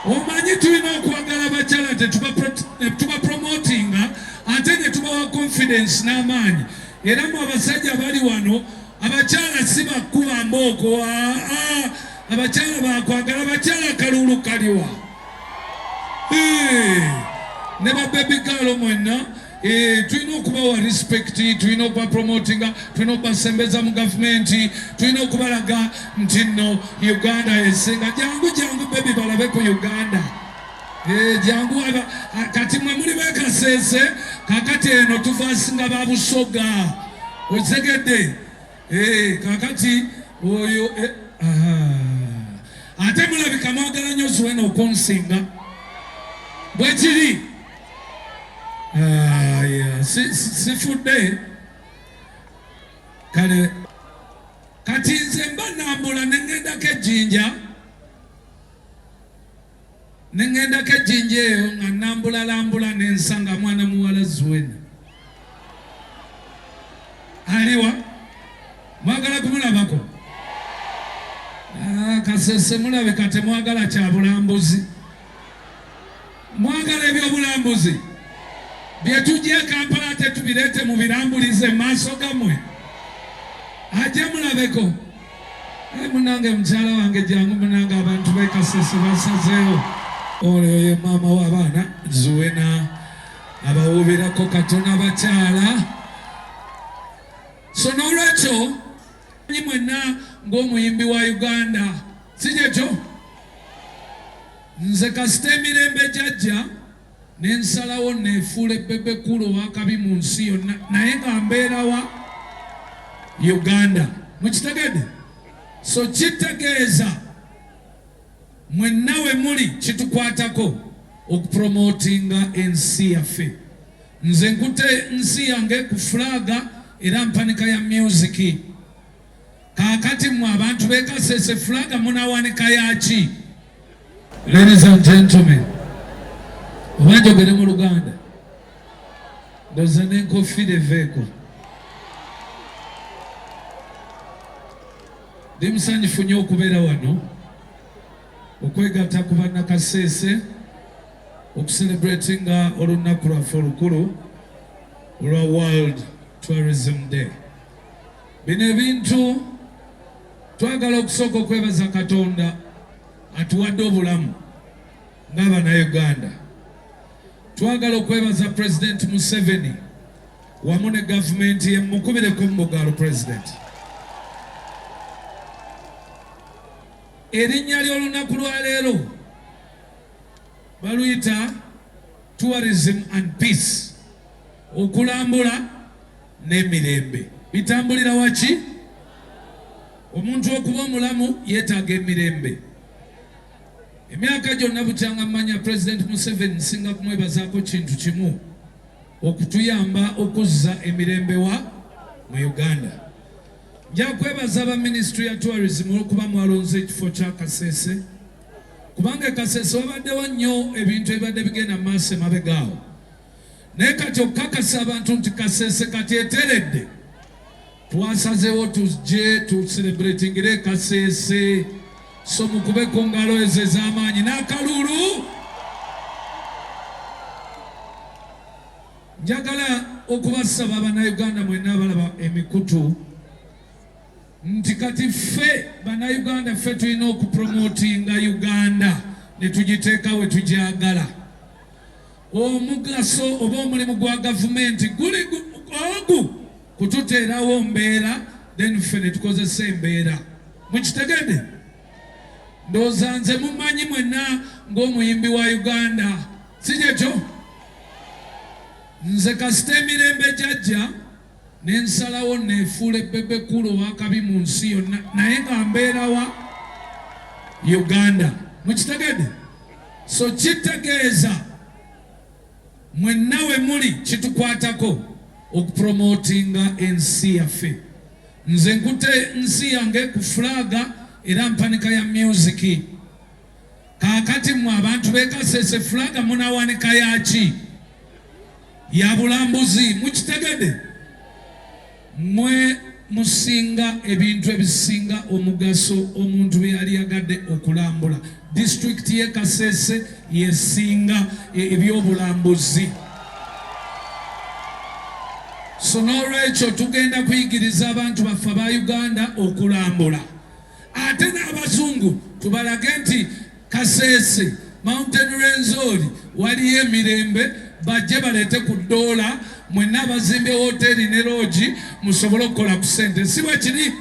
Omanyi tulina okwagala abakyala, tetubapromotinga ate ne tubawa confidence n'amaanyi. Era mu abasajja bali wano, abakyala si bakuba mbooko. Aa, abakyala bakwagala. Abakyala, kalulu kaliwa? Ne ba baby girl mwenna, tulina okubawa respect, tulina okubapromotinga, tulina okubasembeza mu gavumenti, tulina okubalaga nti nno Uganda esinga. Jangu, jangu baby, balabe ku Uganda. Jangu kati mwe muli bekaseese, kakati eno tuvasinga ba Busoga, okitegedde? Kakati oyo aha. Ate mulabika mwagala nnyo Zuena okunsinga, bwekiri? Ah, yeah. Sifudde kale. Kati nze mba nambula neŋŋendako ejjinja, neŋŋendako ejjinja eyo nga nambulalambula, nensanga mwana muwala Zuena. Aliwa? Mwagala kumulabako? Ah, Kasese mulabika temwagala kya bulambuzi, mwagala ebyobulambuzi bye tujja e Kampala ate tubireete mu birambulize mu maaso gammwe. Ajje mulabeko. Munange, mukyala wange, jangu munange. Abantu b'e Kasese basazeewo. Oyo ye maama w'abaana Zuena, abawuubirako katono abakyala. So n'olwekyo mwenna ng'omuyimbi wa Uganda, si kyekyo? Nze kasita emirembe jajja nensalawo neefuula Bebe Cool owakabi mu nsi yonna, naye nga mbeerawa? Uganda. Mukitegedde? So kitegeeza mwenna we muli kitukwatako okupromotinga ensi yaffe. Nze nkutte nsi yange ku flag era mpanika ya music. Kaakati mmwe abantu b'e Kasese, flag munawanika yaki? Ladies and gentlemen, oba njogere mu Luganda, ndoza n'enkofiira eveeko. Ndi musanyufu nnyo okubeera wano okwegatta ku Bannakaseese okucelebratinga olunaku lwaffe olukulu olwa World Tourism Day. Bino ebintu twagala okusooka okwebaza Katonda atuwadde obulamu ng'Abannayuganda. Twagala okwebaza President Museveni wamu ne gavumenti ye. Mukubireko mu mugalo President. Erinnya ly'olunaku lwa leero baluyita Tourism and Peace, okulambula n'emirembe bitambulira waki. Omuntu okuba omulamu yeetaaga emirembe. Emyaka gyonna bukyanga mmanya President Museveni, nsinga kumwebazaako kintu kimu, okutuyamba okuzza emirembe wa mu Uganda. Nja kwebaza aba Ministry ya Tourism olwokuba mwalonze ekifo kya Kasese, kubanga e Kasese wabaddewo nnyo ebintu ebibadde bigenda mu maaso emabegaawo, naye kati okukakasa abantu nti Kasese kati eteredde, twasazeewo tujje tucelebratingire Kasese. So mukube ku ngalo ezo ez'amaanyi n'akaluulu. Njagala okubasaba Bannayuganda mwenna abalaba emikutu nti kati ffe Bannayuganda, ffe tulina okupromotinga Uganda ne tugiteeka we tugyagala. Omugaso oba omulimu gwa gavumenti guli ogu kututeerawo mbeera, then ffe ne tukozesa embeera. Mukitegedde? Ndowooza nze mumanyi mwenna ng'omuyimbi wa Uganda, si kyekyo? Nze kasita emirembe jajja nensalawo neefuula Bebe Cool owakabi mu nsi yonna, naye nga mbeerawa? Uganda. Mukitegedde? So kitegeeza mwenna we muli kitukwatako okupromotinga ensi yaffe. Nze nkutte nsi yange ku flag era mpanika ya music. Kaakati mmwe abantu b'e Kasese, flag munawanika yaki? Ya bulambuzi. Mukitegedde? Mwe musinga ebintu ebisinga omugaso omuntu bye yali yagadde okulambula. Disitulikiti y'e Kasese yesinga ebyobulambuzi. So n'olwekyo tugenda kuyigiriza abantu baffe aba Uganda okulambula, ate n'abazungu tubalage nti Kasese Mountain Rwenzori waliyo emirembe, bajje baleete ku ddoola, mwenna abazimbye woteeri ne loogi musobole okukola ku ssente, si bwe kiri?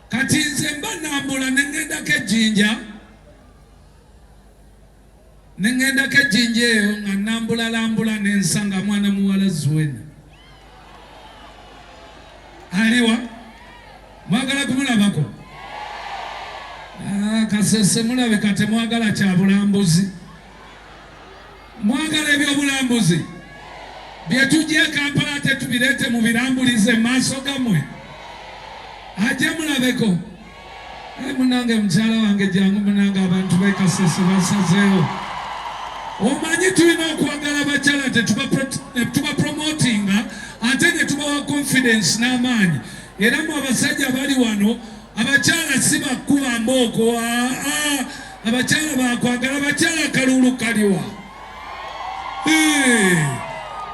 Kati nze mba nambula ne ŋŋendako ejjinja ne ŋŋendako ejjinja eyo nga nambulalambula ne nsanga mwana muwala Zuena. Aliwa? Mwagala kumulabako? Ah, Kasese mulabika temwagala kya bulambuzi. Mwagala ebyobulambuzi bye tujja e Kampala ate tubireete mu birambulize mu maaso gammwe. Ajje mulabeko. Eh, munange mukyala wange jangu munange abantu b'e Kasese basazeewo. Omanyi tulina okwagala abakyala tetuba promotinga ate ne tubawa confidence n'amaanyi. Era mu abasajja bali wano abakyala si bakuba mbooko, aa abakyala bakwagala abakyala kalulu kaliwa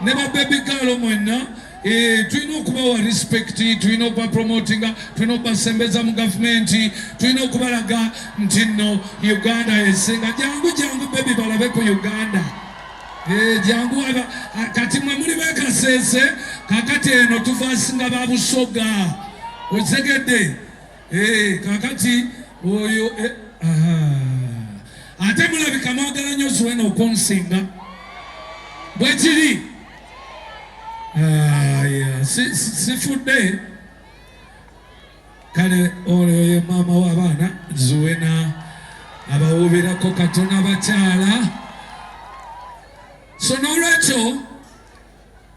ne ba baby girl mwenna. Eh, tulina okubawa respect, tulina okuba promotinga, tulina okubasembeza mu gavumenti, tulina okubalaga nti nno Uganda esinga. Jangu jangu baby balabe ku Uganda. Eh, jangu aba kati mwe muli bekaseese kakati eno tuvasinga ba Busoga otegedde. Eh, kakati oyo eh, ate mulabika mwagala nnyo Zuena okunsinga bwekiri. Ah, sifudde kale oyo ye maama w'abaana Zuena abawuubirako katono abakyala. So n'olwekyo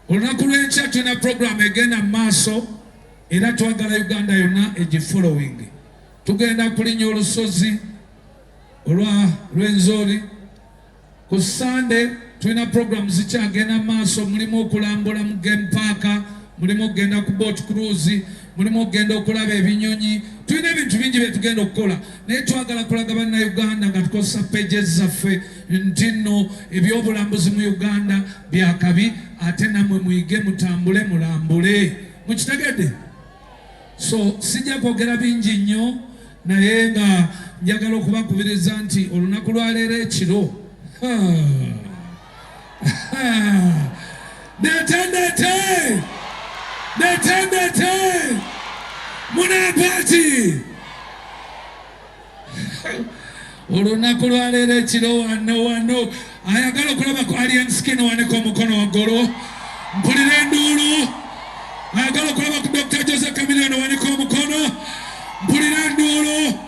olunaku lw'enkya tulina puroguramu egenda mu maaso era twagala Uganda yonna egifollowing. Tugenda kulinnya olusozi olwa Rwenzori. Ku Sande tulina puroguramu zikyagenda mu maaso, mulimu okulambula mu game park, mulimu okugenda ku boat cruise, mulimu okugenda okulaba ebinyonyi. Tulina ebintu bingi bye tugenda okukola, naye twagala kulaga Bannayuganda nga tukozesa pages zaffe nti nno ebyobulambuzi mu Uganda byakabi, ate nammwe muyige, mutambule, mulambule. Mukitegedde? So sijja kwogera bingi nnyo, naye nga njagala okubakubiriza nti olunaku lwa leero ekiro ndete ndete ndete ndete munampati olunaku lwa leero ekiro wano wano ayagala okulaba ku Alien Skin wanika omukono waggulu mpulira enduulu. Ayagala okulaba ku Dr. Jose Chameleone wanika omukono mpulira enduulu.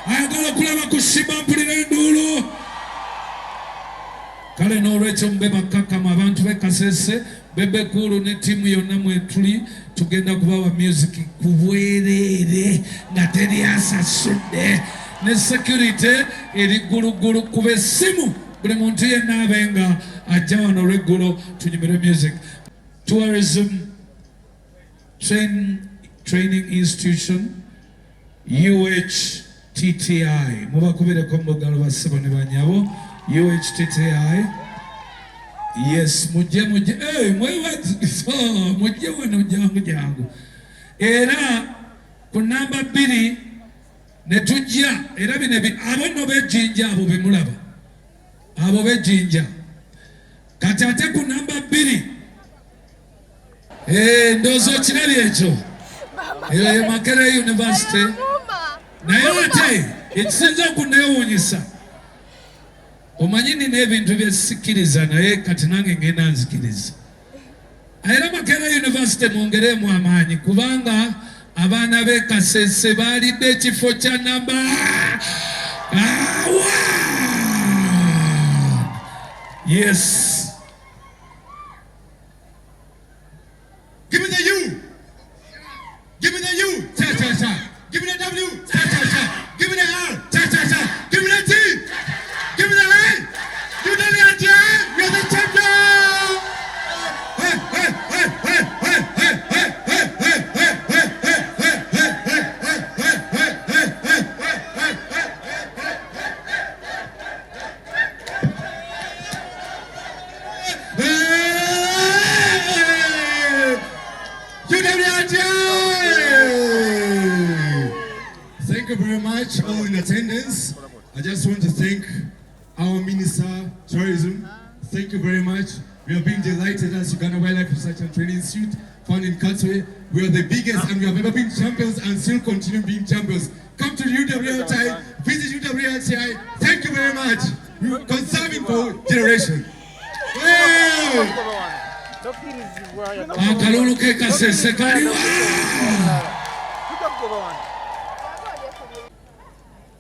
Ayagala okulaba ku Shiba mpulira enduulu. Kale n'olwekyo mube bakkakkamu abantu b'e Kasese. Bebe Cool ne ttiimu yonna mwetuli tugenda kubawa music ku bwereere nga teri asasudde ne security eri gguluggulu. Kuba essimu buli muntu yenna abe nga ajja wano olweggulo tunyumirwe music. Tourism Training Institution UHTTI mubakubireko mugalo bassebo ne banyabo. UHTTI, yes, mujje mujje, hey, oh, mujje wano jangu jangu. Era ku namba 2 ne tujja era bino abo nno b'ejjinja abo be mulaba abo b'ejjinja. Kati ate ku namba 2 Eh, ndowooza okirabye ekyo. Eyo ye Makerere University. Naye ate ekisinza okuneewuunyisa, omanyi nina ebintu bye sikkiriza, naye kati nange ngenda nzikiriza. Era Makerere University mwongereemu amaanyi kubanga abaana b'e Kasese baalidde ekifo kya namba 1. Yes. Give me the U. Give me the U. Cha cha cha. Give me the W. Cha cha cha. Give me the R. Cha cha cha. Give me the T. Give me the A. You the J. You're the champion. Hey, hey, hey, hey, hey, hey. attendance. I just want to thank our Minister Tourism. Thank you very much. We have been delighted as Uganda Wildlife Research and Training Institute found in Katwe. We are the biggest and we have ever been champions and still continue being champions. Come to UWRTI, visit UWRTI. Thank you very much. We are conserving for generation. Hey! Akalulu ke Kasese kaliwa?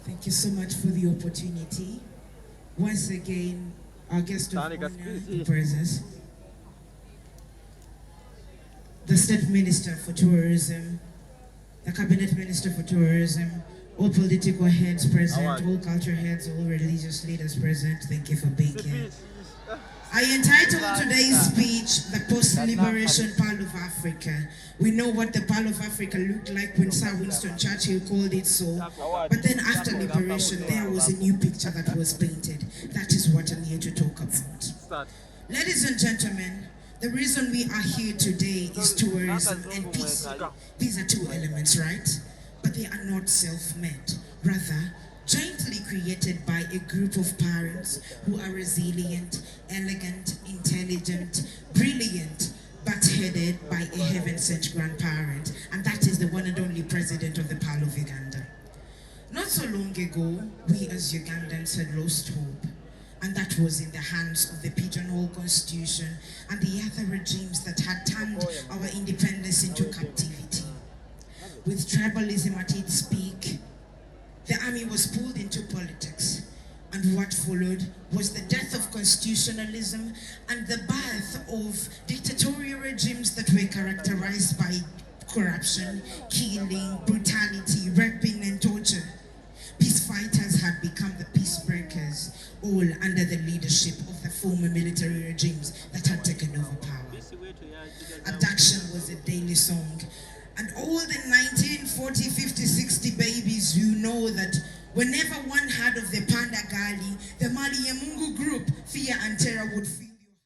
Thank you so much for the opportunity. Once again, our guest of honor in presence, the State Minister for Tourism, the Cabinet Minister for Tourism, all political heads present, all culture heads, all religious leaders present, thank you for being here. I entitled today's speech, "The Post-Liberation Pearl of Africa." We know what the Pearl of Africa looked like when Sir Winston Churchill called it so. But then after liberation, there was a new picture that was painted. That is what I'm here to talk about. Ladies and gentlemen, the reason we are here today is tourism and peace. These are two elements, right? But they are not self-made. Rather, jointly created by a group of parents who are resilient, elegant, intelligent, brilliant, but headed by a heaven-sent grandparent. And that is the one and only president of the Pearl of Uganda. Not so long ago, we as Ugandans had lost hope. And that was in the hands of the Pigeonhole Constitution and the other regimes that had turned our independence into captivity. With tribalism at its peak, the army was pulled into politics. And what followed was the death of constitutionalism and the birth of dictatorial regimes that were characterized by corruption, killing, brutality, raping, and torture. Peace fighters had become the peace breakers, all under the leadership of the former military regimes that had taken over power. Abduction was a daily song. And all the 1940, 50, 60 babies, you know that whenever one heard of the Panda Gali, the Maliyamungu group, fear and terror would fill your.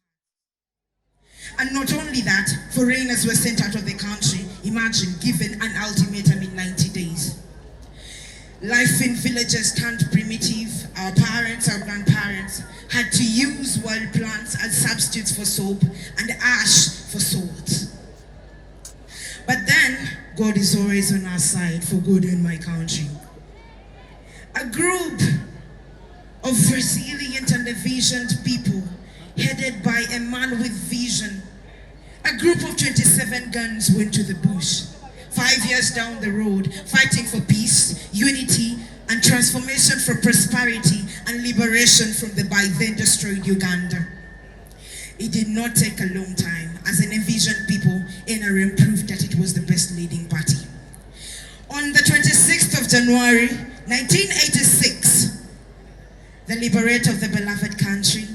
And not only that, foreigners were sent out of the country. Imagine given an ultimatum in 90 days. Life in villages turned primitive. Our parents, our grandparents had to use wild plants as substitutes for soap and ash for salt. But then, God is always on our side for good in my country. A group of resilient and envisioned people, headed by a man with vision, a group of 27 guns went to the bush. 5 years down the road, fighting for peace, unity, and transformation for prosperity and liberation from the by then destroyed Uganda. It did not take a long time. As an envisioned people, NRM proved that it was the best leading party. On the 26th of January, 1986, the liberator of the beloved country,